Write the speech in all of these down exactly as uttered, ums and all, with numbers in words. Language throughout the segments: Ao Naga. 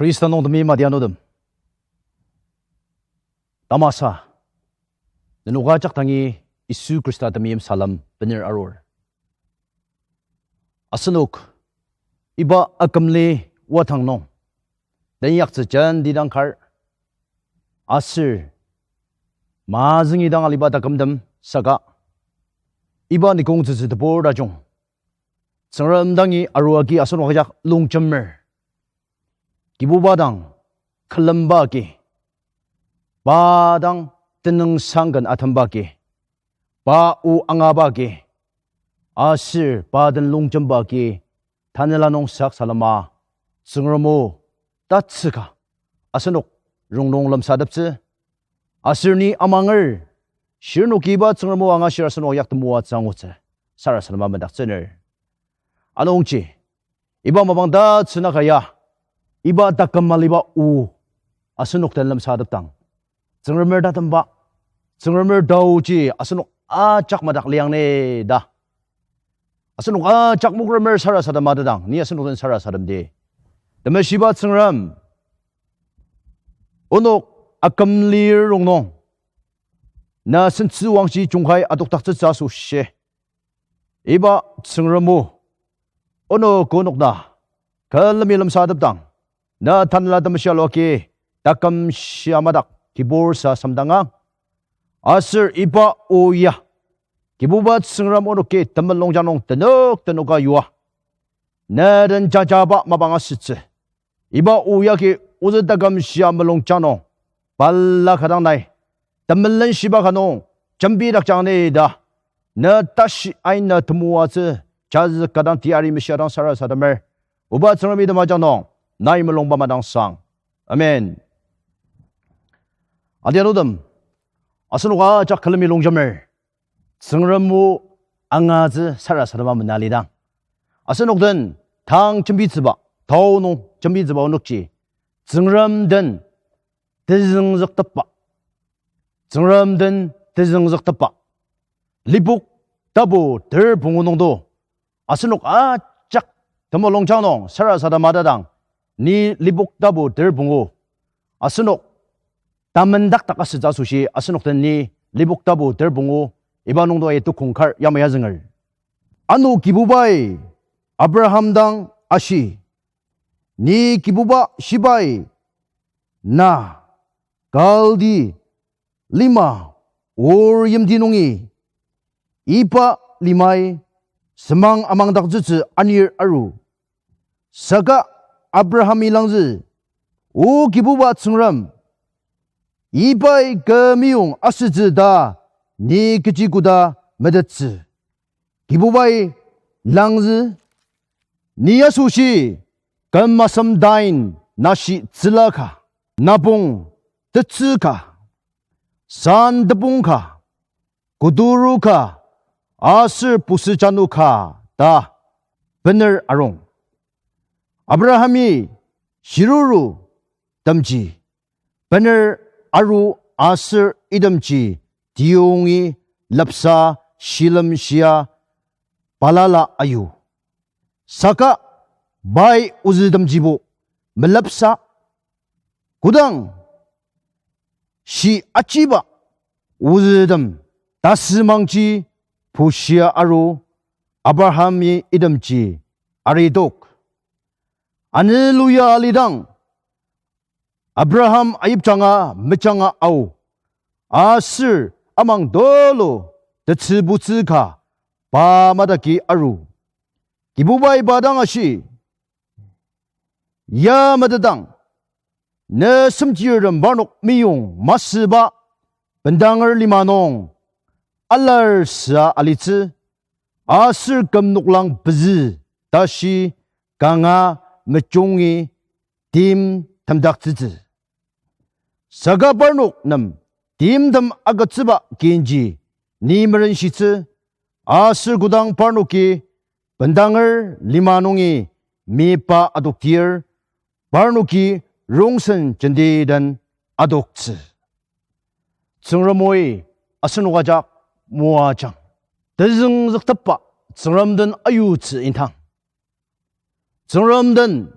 Khrista nung temeim adianutem, tamasa, nenok ajak dangi Yisu Khrista temeim salem bener arur. Asenok iba akümli watang nung, tenyaktsü jenti dang kar, aser mazüngi dang aliba takümtem saka, iba nikong tsütsü tebur tajung, Tsüngrem dangi arua agi asenok ajak longjemer. Kibuba dang külemba agi, pa dang tenüngsang ken atemba agi, pa o angaba agi, aser pa den longjemba agi, tanela nung sak salema, Tsüngrem o, tatsüka asenok rongnung lemsateptsü, aser ni amanger, shirnoki iba Tsüngrem o angashir asenok yak temoatsü angutsü sarasadema mendaktsüner. Anungji, iba mapang tatsüka ya, iba taküm aliba o asenok den lemsatepdang, Tsüngremer tatemba, Tsüngremer taoji asenok ajak madak liang ni ta, asenok ajak mokremer sarasadema tedang, ni asenok den sarasademdi. Temeshiba Tsüngrem, onok akümlir rongnung, na sentsüwangji jungkai adokdaktsütsü asoshi, iba Tsüngrem o, onok onok na külemi lemsatepdang, na Tanela Temeshi alu agi taküm shia madak kibur sa semdangang. Aser iba o ya, Kibuba Tsüngrem onoki temulungjang nung tenük tenüka yua, na den jajaba mapang asütsü. Iba o yagi ozü taküm shia mulungjang nung, balaka dang nai temelenshiba ka nung jembidakjang ni ta, na tashi aina temoatsü, jazü ka dang teyari meshia dang sarasademer. Oba Tsüngrem, item ajak nung nai mulungba madangsang. Amen. Adianutem, asenok ajak külemi longjemer, Tsüngrem o angatsü sarasadema mena lidang, asenok den tang jembitsüba, tao nung jembitsüba onokji, Tsüngrem den tezüngzüktepba. Tsüngrem den tezüngzüktepba. Lipok tapu ter pungu nungdo, asenok ajak temulungjang nung sarasadema tedang, ni Lipok tapu ter pungu, asenok tamendakdak asütsü asoshi asenok den ni Lipok tapu ter pungu, iba nungdo aito kongkar yamai azünger. Ano Kibubai Abraham dang ashi, ni Kibuba shibai na Kaldi lima Ur yimti nungi iba limai semang amangdaktsütsü anir aru. Saka Abrahami langzü, O Kibuba Tsüngrem, ibai kü meyong asütsü ta ni kechi koda metettsü? Kibubai langzü, ni asoshi küm asem tain nashi tsüla ka, napong tetsü ka, san tepong ka, koturu ka, aser pusü janu ka ta bener arung. Abrahami shiruru temji bener aru aser itemji tiyongi lepsa shilem shia balala ayu. Saka pai ozütemjibo melepsa, kodang shi achiba ozütem tasümangji pushia aru Abrahami itemji aridok. Anü luya alidang, Abraham ayipjanga mejanga ao, aser amang tulu tetsübutsü ka pa mataki aru. Kibubai pa dang ashi, ya metetang, ne semchirtem parnok meyong masüba bendanger lima nung alar süa alitsü, aser küm noklang pezü tashi kanga mejungi tim temdaktsütsü. Saka parnok nem timtem agütsüba kinji ni merenshitsü, aser kodang parnoki bendanger lima nungi meyipa adoktir, parnoki rongsen jenti den adoktsü. Tsüngremi asenok ajak moajang. Tezüngzüktepba Tsüngrem den ayutsü indang, Tsüngrem den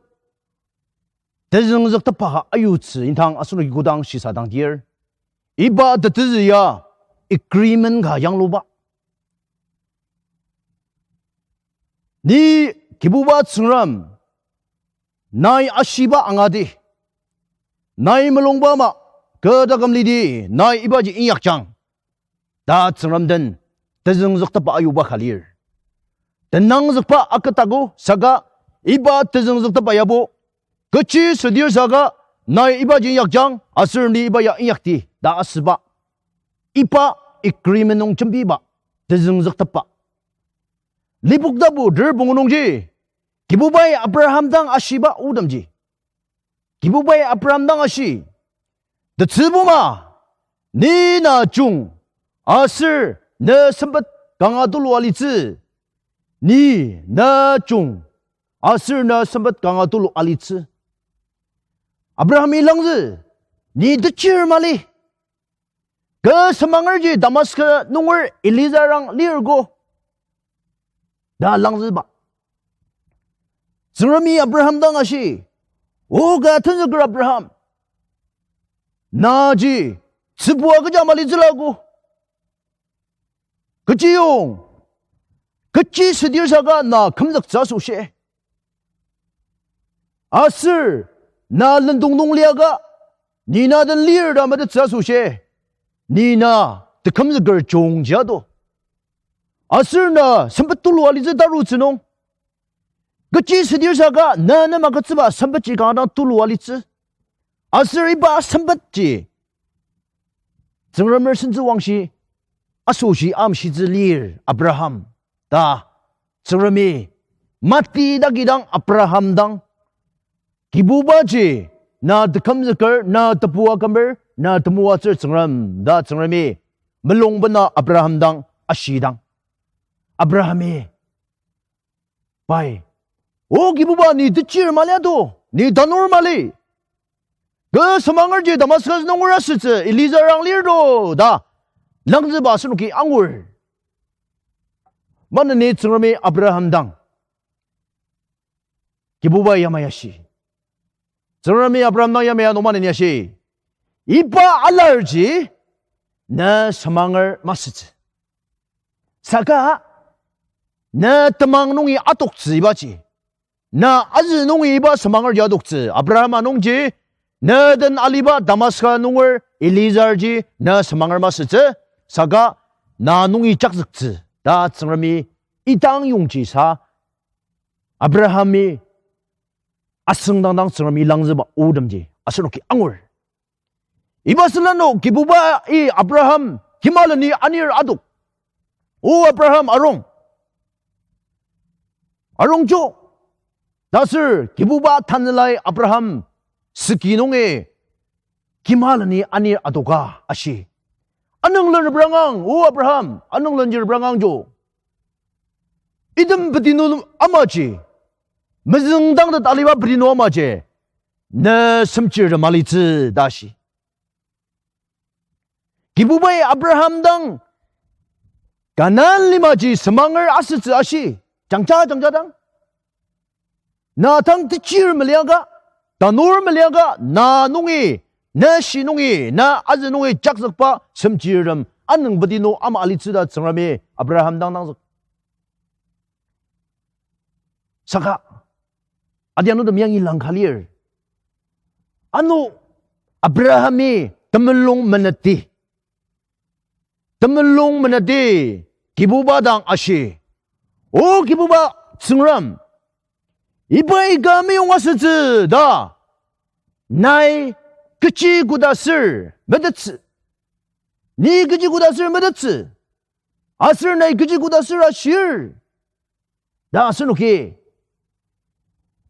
tezüngzüktepba ka ayutsü indang asenoki kodang shisadangdir, iba tetezü ya agreement ka yangluba. Ni Kibuba Tsüngrem, nai ashiba angati, nai mulungba ama, kü taküm lidi, nai ibaji inyakjang, ta Tsüngrem den tezüngzüktepba ayuba ka lir. Tenangzükba akütago saka iba tezüngzüktepba yabo, kechi südir saka nai ibaji inyakjang aser ni iba ya inyakdi ta asüba, iba agreement nung jembiba tezüngzüktepba. Lipok tapu ter pungu nungji, Kibubai Abraham dang ashiba otemji, Kibubai Abraham dang ashi, tetsübu ma, ni na jung, aser ne sempet kanga tulu alitsü. Ni na jung, aser ne sempet kanga tulu alitsü. Abrahami langzü, ni techir mali. Kü semangerji Damaska nunger Eliezerang lirgo, ta langzüba. Tsüngremi Abraham dang ashi, O kü tenzüker Abraham, naji tsübua kecha malitsülago. Kechiyong, kechi südir saka na kümzüktsü asoshi, aser na lendong nung liaka, ni na den lir ta metettsü asoshi, ni na tekümzüker jungji ado. Aser na sempet tulu alitsü tarutsü nung, kechi südir saka na nem agütsüba sempetji kanga dang tulu alitsü. Aser iba sempetji Tsüngremer sentsü wangshi asoshi amshitsü lir Abraham, ta Tsüngremi mati takidang Abraham dang, Kibubaji na tekümzüker, na tebua kümer, na temoatsür Tsüngrem ta Tsüngremi mulung bena Abraham dang ashidang, Abrahami pai, O Kibuba, ni techir mali ado, ni tanur mali. Kü semangerji Damascus nunger asütsü Eliezerang lir do ta langzüba asenoki angur. Maneni Tsüngremi Abraham dang Kibuba yamai ashi. Tsüngremi Abraham dang yamai ano maneni ashi, iba alarji na semanger masütsü. Saka na temang nungi adoktsü ibaji, na azü nungi iba semangerji adoktsü. Abraham anungji, na den aliba Damascus nunger Eliezerji na semanger masütsü, saka na nungi jakzüktsü ta Tsüngremi idang yongji sa Abrahami asüngdangdang Tsüngremi langzüba otemji asenoki angur. Iba süla no Kibubai Abraham kimaleni anir adok, O Abraham, arung, arungjo, ta asür Kibuba tanelai Abraham süki nungi kimaleni anir adoka ashi, Anünglen reprangang, O Abraham, anünglenji reprangang jo. Item petinu amaji, mezüngdangtet aliba petinu amaji, ne semchirtem alitsü ta ashi. Kibubai Abraham dang Kanan limaji semanger asütsü ashi, jangja jangja dang. Na tang techir meliaka, tanur meliaka, na nungi, na shi nungi, na azü nungi jakzükba semchirtem anüng petinu ama alitsü ta Tsüngremi Abraham dang nangzük. Saka adianutem yangi langka lir. Ano Abrahami temulung meneti, temulung meneti Kibuba dang ashi, O Kibuba Tsüngrem, ibai ka meyong asütsü ta nai kechi koda asür metettsü, ni kechi koda asür metettsü, aser nai kechi koda asür ashir ta asenoki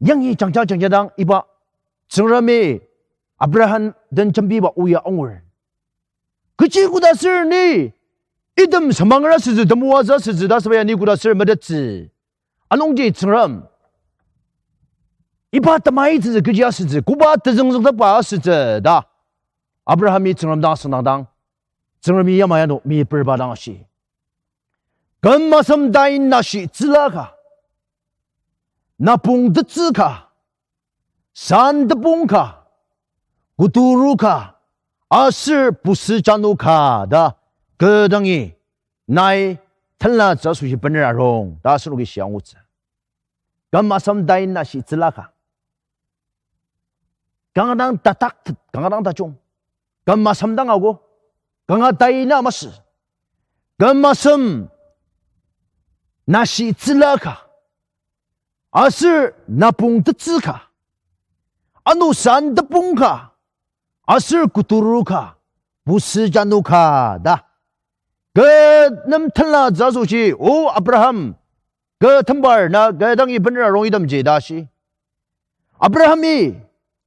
yangi jangja jangja dang iba Tsüngremi Abraham den jembiba oya angur. Kechi koda asür ni item semanger asütsü, temoatsü asütsü ta asüba ya ni koda asür metettsü. Anungji Tsüngrem, iba temaitsütsü kechi asütsü, koba tezüngzüktepba asütsü ta Abrahami Tsüngrem dang asüngdangdang, Tsüngremi yamai ano meyiperba dang ashi, Küm asem tain nashi tsüla ka, napong tetsü ka, Santepong ka, kuturu ka, aser pusü janu ka ta, kü dangi, nai tenlatsü asoshi bener arung ta asenoki shia angutsü. Küm asem tai nashitsüla ka. Kanga dang tataktet, kanga dang tajung. Küm asem dang ago, kanga tai na masü. Küm asem nashitsüla ka. Aser napong tetsü ka. Ano santepong ka. Aser kuturu ka. Pusü janu ka ta. Kü nem tenlatsü asoshi, O Abraham, kü tembar na kü dangi bener arung itemji ta shi. Abrahami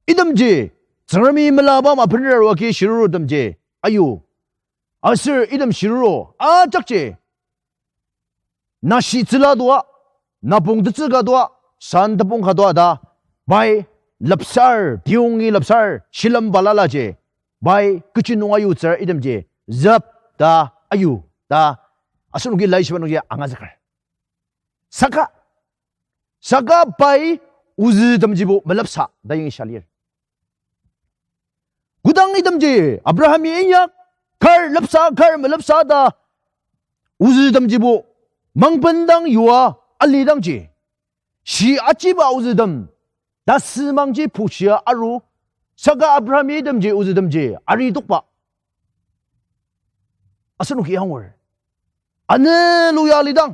itemji, Tsüngremi melaba ama bener arua agi shirurutemji ayu. Aser item shiruru ajakji nashitsüla toa, napong tetsü ka toa, santepong ka toa ta, pai lepsar, tiyongi lepsar, shilem balalaji, pai kechi nung ayutsür itemji, zep ta ayu, ta, asenoki laishiba nungji angazüker. Saka, saka pai ozütemjibo melepsa ta yangi shia lir. Kodang itemji Abrahami inyak, kar lepsa, kar melepsa ta ozütemjibo mangbendang yua alidangji, shi achiba ozütem, tasümangji pushia aru, saka Abrahami itemji ozütemji aritokba asenoki angur. Anü luya alidang,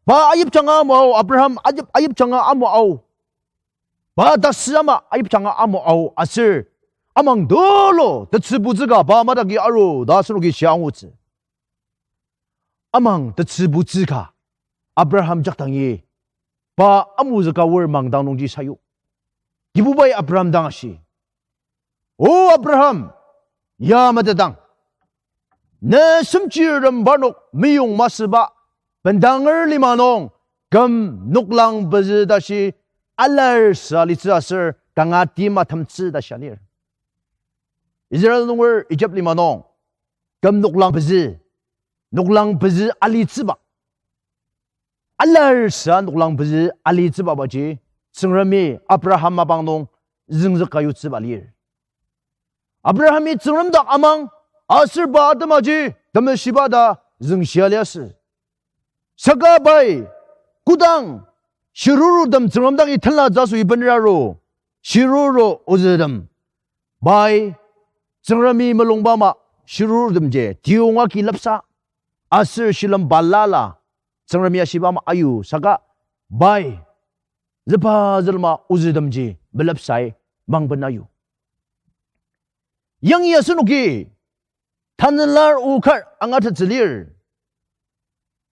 pa ayipjanga ama ao, Abraham ayip, ayipjanga ama ao. Pa tasü ama ayipjanga ama ao aser, amang tulu tetsübutsü ka pa mataki aru ta asenoki shia angutsü. Amang tetsübutsü ka Abraham jakdangi pa amuzüka aor mangdang nungji sayu. Kibubai Abraham dang ashi, O Abraham, ya metetang. Ne semchirtem parnok meyong masüba bendanger lima nung küm noklang pezü tashi alar sa alitsü aser kanga tima temtsü ta shia lir. Israel nunger Ijip lima nung küm noklang pezü, noklang pezü alitsüba, alar sa noklang pezü alitsüba baji, Tsüngremi Abraham mapang nung züngzüka yutsüba lir. Abrahami Tsüngrem dak amang, aser pa atemaji temeshiba ta züngshia liasü. Saka pai, kodang shirurutem Tsüngrem dangi tenlatsü asoshi bener aru, shiruru ozütem, pai Tsüngremi mulungba ama shirurutemji tiyong agi lepsa, aser shilem balala, Tsüngremi ashiba ama ayu saka, pai züba zülema ozütemji melepsai mangben ayu. Yangi asenoki Tanela o kar angatettsü lir.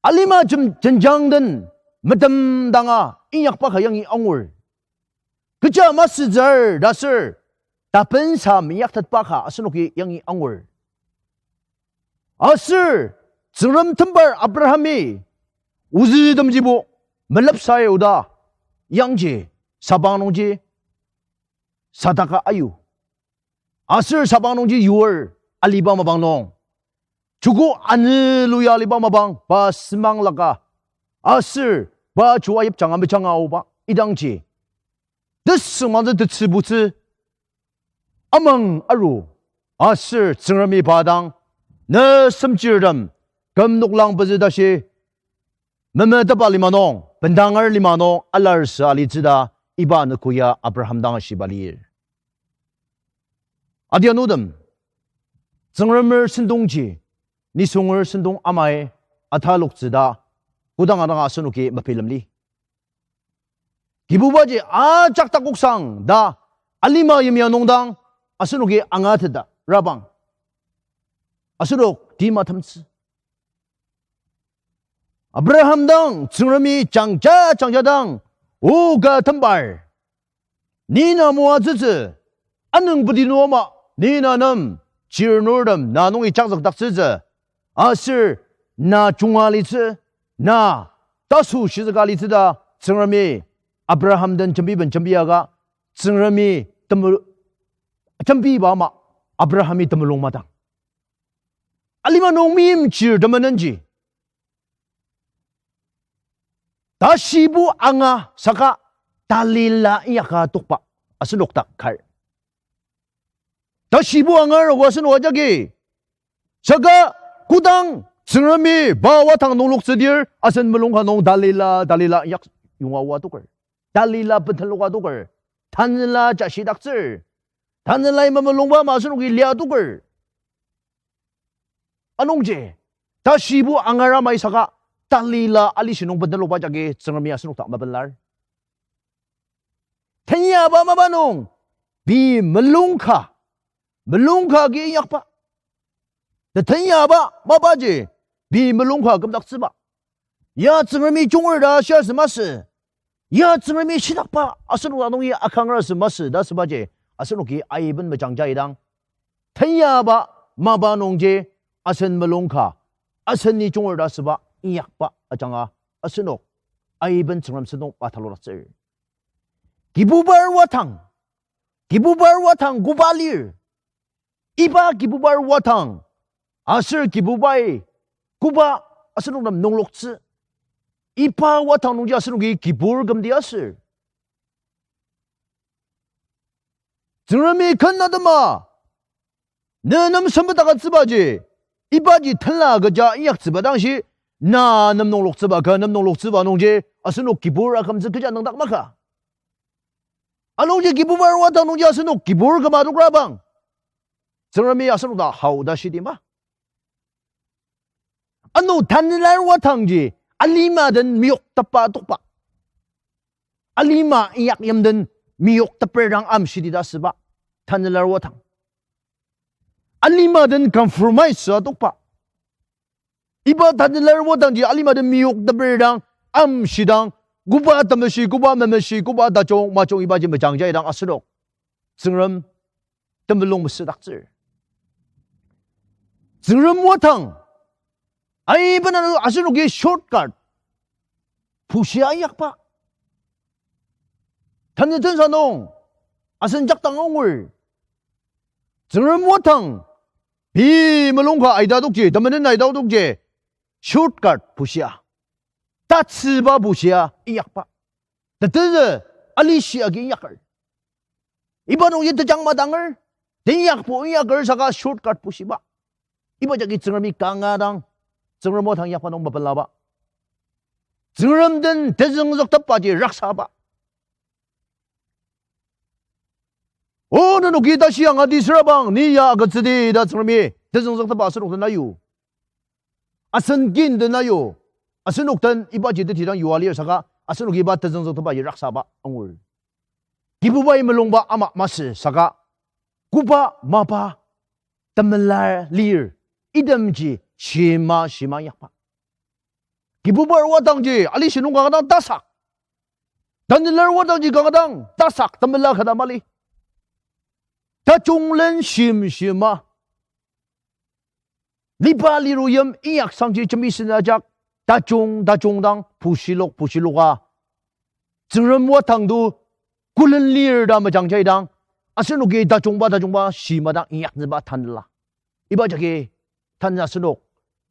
Alima jem-, jenjang den metemdanga inyakba ka yangi angur. Kecha masütsür ta aser tapensa meinyaktetba ka asenoki yangi angur. Aser Tsüngrem tembar Abrahami ozütemjibo melepsai oda yangji sabang nungji sadaka ayu. Aser sabang nungji yur aliba mapang nung, chuku anü luya aliba mapang pa semang laka, aser pa chuwa yipjanga mejanga aoba idangji, tesüngmangtsü tetsübutsü amang aru, aser Tsüngremi pa dang, ne semchirtem küm noklang pezü tashi memetepa lima nung, bendanger lima nung alar sa alitsü ta iba anogo ya Abraham dang ashiba lir. Adianutem, Tsüngremer sentongji, nisunger sentong amai ataloktsü ta kodang adang asenoki mebilemli. Kibubaji ajak takoksang ta alima yimya nungdang asenoki angateta rabang asenok tima temtsü. Abraham dang Tsüngremi jangja jangja dang, O kü tembar, ni na moatsütsü, anüng peti nung ama ni na nem chirnurtem na nungi jakzükdaktsütsü, aser na junga litsü, na tasu shizüka litsü ta Tsüngremi Abraham den jembiben jembiaka, Tsüngremi temu-, jembiba ama Abrahami temulung madang. Alima nung meimchir temenenji tashibo anga saka talila inyaka tokba asenok dak kar. Tashibo angar oa asenok ajaki. Saka kodang Tsüngremi pa watang nungloktsüdir, asen mulung ka nung Dalila, Dalila yak yonga oa adoker. Dalila beteloka adoker. Tanela jashidaktsür. Tanelai mamulungba ama asenoki lia adoker. Anungji, tashibo angar amai saka, Dalila alishi nung beteloba jagi Tsüngremi asenok dak mapelar. Tenyaba mapa nung, pei mulung ka, mulung ka agi inyakba. Tetenyaba mapaji, pei mulung ka kümdaktsüba. Ya Tsüngremi junger ta shia sü masü. Ya Tsüngremi shidakba asenok dak nungi akanger sü masü ta sübaji, asenoki aiben mejangja idang. Tenyaba mapa nungji asen mulung ka, asen ni junger ta süba inyakba ajanga asenok aiben Tsüngrem sentong atalodaktsür. Kibubar watang, Kibubar watang koba lir. Iba Kibubar watang, aser Kibubai koba asenok nem nungloktsü. Iba watang nungji asenoki kibur kümdi aser Tsüngremi ken atema, ne nem sempet agütsübaji, ibaji tenla kecha inyaktsüba dangshi, na nem nungloktsüba, ka nem nungloktsüba nungji, asenok kibur akümtsü kecha nüngdak maka. Anungji Kibubar watang nungji asenok kibur küma adokrabang, Tsüngremi asenok dak hao ta shidi ma? Ano Tanela watangji alima den miyoktepba tokba. Alima inyak yim den miyokteper dang amshidi ta süba. Tanela watang. Alima den compromise sü tokba. Iba Tanela watangji alima den miyokteper dang amshidang, koba temeshi, koba memeshi, koba tajung majung ibaji mejangja idang asenok Tsüngrem temulung mesüdaktsür. Tsüngrem watang, aiben ano asenoki shortcut pushia inyakba. Tanü tensa nung asen jakdang angur. Tsüngrem watang, pei mulung ka aidakji, temenen aidakji, shortcut pushia, tatsüba pushia inyakba. Tetezü alishi agi inyaker. Iba nungji tejang madanger, teinyakbo inyaker saka shortcut pushiba. Iba jagi Tsüngremi kanga dang, Tsüngrem watang inyakba nung mapelaba, Tsüngrem den tezüngzüktepbaji raksaba. O nenoki tashi angati sürabang, ni ya agütsüdi ta Tsüngremi tezüngzüktepba asenok den ayu. Asen kin den ayu. Asenok den ibaji teti dang yua lir saka, asenoki iba tezüngzüktepbaji raksaba angur. Kibubai mulungba ama masü saka, koba mapa temela lir, itemji shima shima inyakba. Kibubar watangji alishi nung kanga dang tasak. Tanela watangji kanga dang tasak, temela kata mali. Tajunglen shim shima liba liru yim inyaksangji jembi sena ajak, tajung tajung dang pushilok pushiloka, Tsüngrem watang to külen lir ta mejangja idang, asenoki tajungba tajungba shima dang inyaknüba tanela. Iba jagi tanü asenok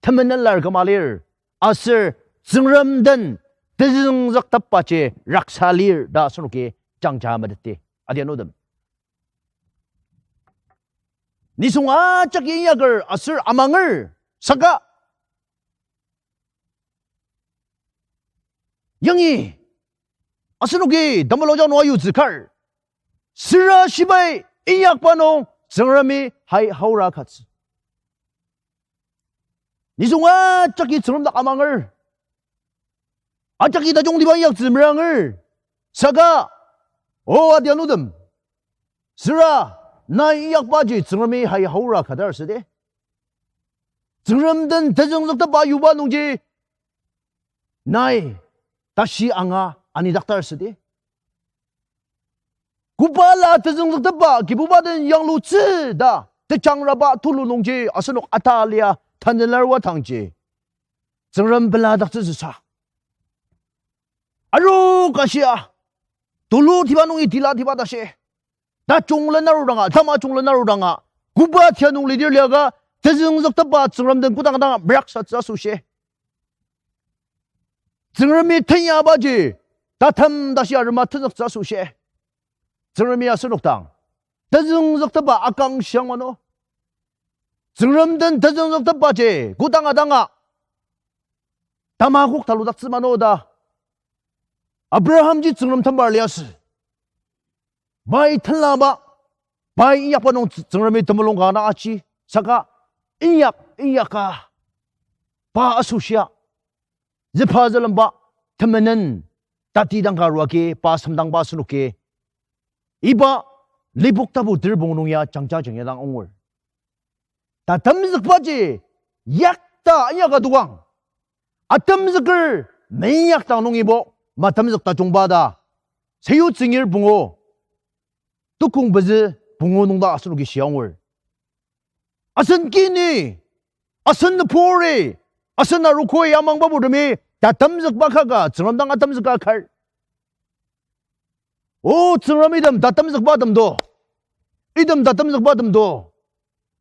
temenelar küma lir, aser Tsüngrem den tezüngzüktepbaji raksa lir ta asenoki jangja meteti, adianutem. Nisung ajak inyaker aser amanger saka, yangi asenoki temulung ajak nung ayutsü kar, süra shibai inyakba nung Tsüngremi hai haora katsü. Nisung ajaki Tsüngrem dak amanger, ajaki tajungtiba inyaktsü meranger saka, o adianutem, süra nai inyakbaji Tsüngremi hai haora kadar südi. Tsüngrem den tezüngzüktepba yuba nungji nai tashi anga anidaktar südi. Koba la tezüngzüktepba Kibuba den yanglutsü ta tejangraba tulu nungji asenok atalia tanela watangji Tsüngrem peladaktsütsüsa, aru kashia, tulutiba nungi tilatiba tashi, tajunglen arudanga, tamajunglen arudanga, koba tia nung lidir liaka, tezüngzüktepba Tsüngrem den kodang dang meraksatsü asoshi, Tsüngremi tenyabaji tatem tashi arema tenzüktsü asoshi, Tsüngremi asenok dang tezüngzüktepba akangshi angmano. Tsüngrem den tezüngzüktepbaji kodanga danga tamakok taludaktsü mano ta Abrahamji Tsüngrem tembar liasü. Pai tenlaba, pai inyakba nung Tsü-, Tsüngremi temulung ka na aji, saka inyak, inyaka, pa asoshia, züpa zülemba, temenen, tatidang ka arua agi, pa semdangba asenoki iba Lipok tapu ter pungu nung ya jangja jangya dang angur. Tatemzükbaji yakta inyaka dokang. Atemzüker meinyakdang nungibo matemzük tajungba ta, Seyutsüngir pungu, tukong pezü pungu nung ta asenoki shia angur. Asen kini, asen nüburi, asen arogoi amangba purtemi tatemzükba kaka Tsüngrem dang atemzüka kar. O Tsüngrem, item tatemzükba temdo. Item tatemzükba temdo.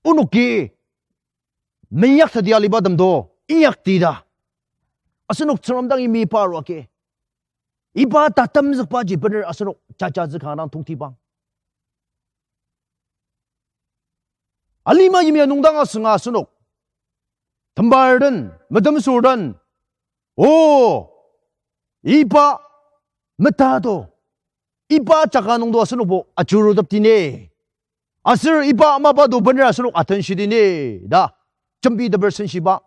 Onoki meinyakta tia aliba temdo. Inyakti ta asenok Tsüngrem dangi meyipa arua agi, iba tatemzükbaji bener asenok jajatsü kanga dang tongtibang. Alima yimya nungdang asünga asenok tembar den, metemsür den, o, iba metado, iba jaka nungdo asenokbo ajurutepdi ni, aser iba mapa do bener asenok atenshidi ni ta jembiteper senshiba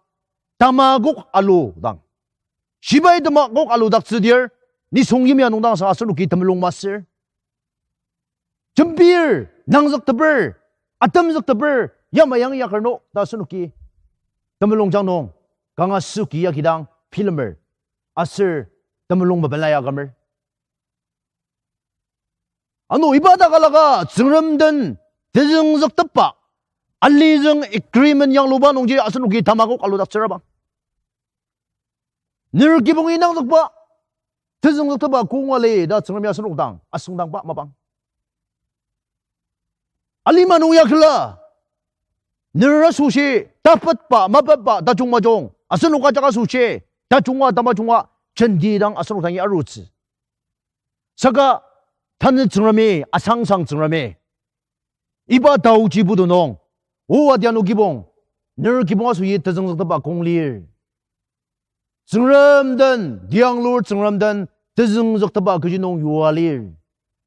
tamakok aludang, shibai tamakok aludaktsüdir, nisung yimya nungdang asünga asenoki temulung masür, jembir, nangzükteper, atemzükteper, yamai yangyaker no ta asenoki temulungjang nung kanga süki yakidang bilemer, aser temulung mepela ya kümer. Ano iba takalaka Tsüngrem den tezüngzüktepba, alizüng agreement yangluba nungji asenoki tamakok aludaktsürabang. Ner kibongi nangzükba tezüngzüktepba kong ali ta Tsüngremi asenok dang asüngdangba mapang. Alima nung ya küla, ner asoshi tapetba mapetba tajung majung, asenok ajak asoshi tajunga tamajunga jenti dang asenok dangi arutsü. Saka tanü Tsüngremi, asangsang Tsüngremi iba taoji putu nung, o adianu kibong, ner kibong asoshi tezüngzüktepba kong lir. Tsüngrem den, tianglur Tsüngrem den tezüngzüktepba kechi nung yua lir.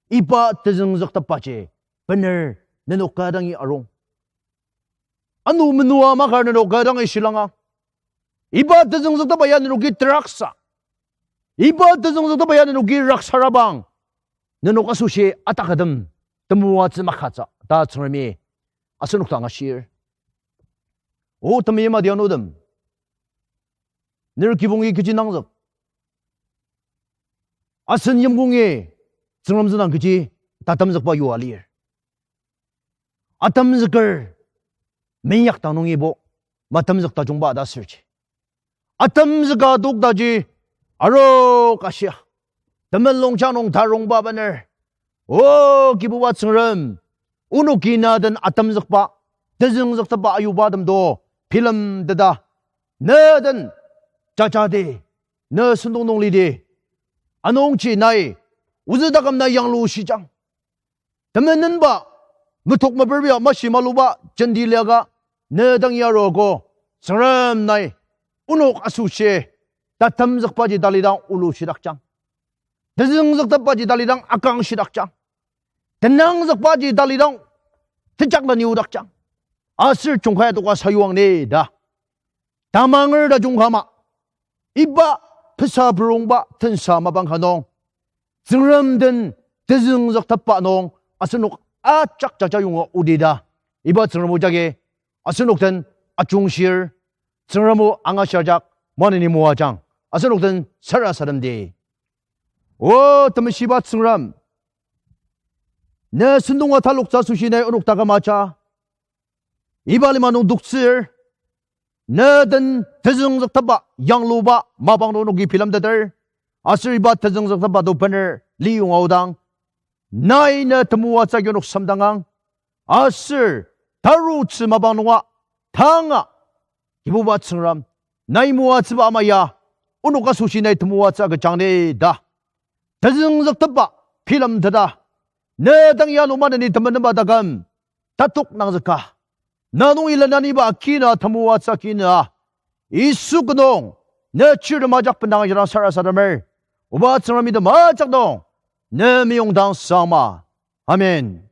Iba tezüngzüktepbaji bener nenok ka dangi arung. Ano menua makar nenok ka dangi shilangang. Iba tezüngzüktepba ya nenoki teraksa, iba tezüngzüktepba ya nenoki raksarabang, nenok asoshi atakatem temoatsü makatsü ta Tsüngremi asenok dang ashir. O temeim adianutem, ner kibongi kechi nangzük, asen yimkongi Tsüngrem tsüngdang kechi tatemzükba yua lir. Atemzüker meinyakdang nungibo matemzük tajungba ta asürji, atemzüka dokdaji arok ashia, temulungjang nung tarongba bener, O Kibuba Tsüngrem, onoki na den atemzükba, tezüngzüktepba ayubatem do bilemteta, ne den jajadi, ne sentong nung lidi, anungji nai ozü taküm na yanglushijang. Temenenba, metok meperbia mashi maluba jenti liaka, ne dang yarogo, Tsüngrem nai onok asoshi tatemzükbaji talidang olushidakjang. Tezüngzüktepbaji talidang akangshidakjang. Tenangzükbaji talidang tejakleni odakjang. Aser jungkai adoka sayuang ni ta tamanger tajung ka ama, iba pesa perongba tensa mapang ka nung, Tsüngrem den tezüngzüktepba nung asenok ajak jaja yonga odi ta, iba Tsüngrem o jagi asenok den ajungshir. Tsüngrem o angashir ajak maneni moajang, asenok den sarasademdi. O temeshiba Tsüngrem, ne sentong ataloktsü asoshi nai onok taküm aja. Iba lima nung toktsür, ne den tezüngzüktepba yangluba mapang nung onoki bilemteter, aser iba tezüngzüktepba to bener liyonga aodang, nai ne temoatsü agi onok semdangang, aser tarutsü mapang nunga tanga, Kibuba Tsüngrem, nai moatsüba ama ya onok asoshi nai temoatsü agüjang ni ta tezüngzüktepba bilemteta, ne dang ya nung maneni temenenba taküm tatok nangzüka. Na nung ilena niba akina temoatsü akina, Yisu kü nung ne chirtem ajak bendang ajidang sarasademer. Oba Tsüngrem, item ajak nung ne meyongdang sangma. Amen.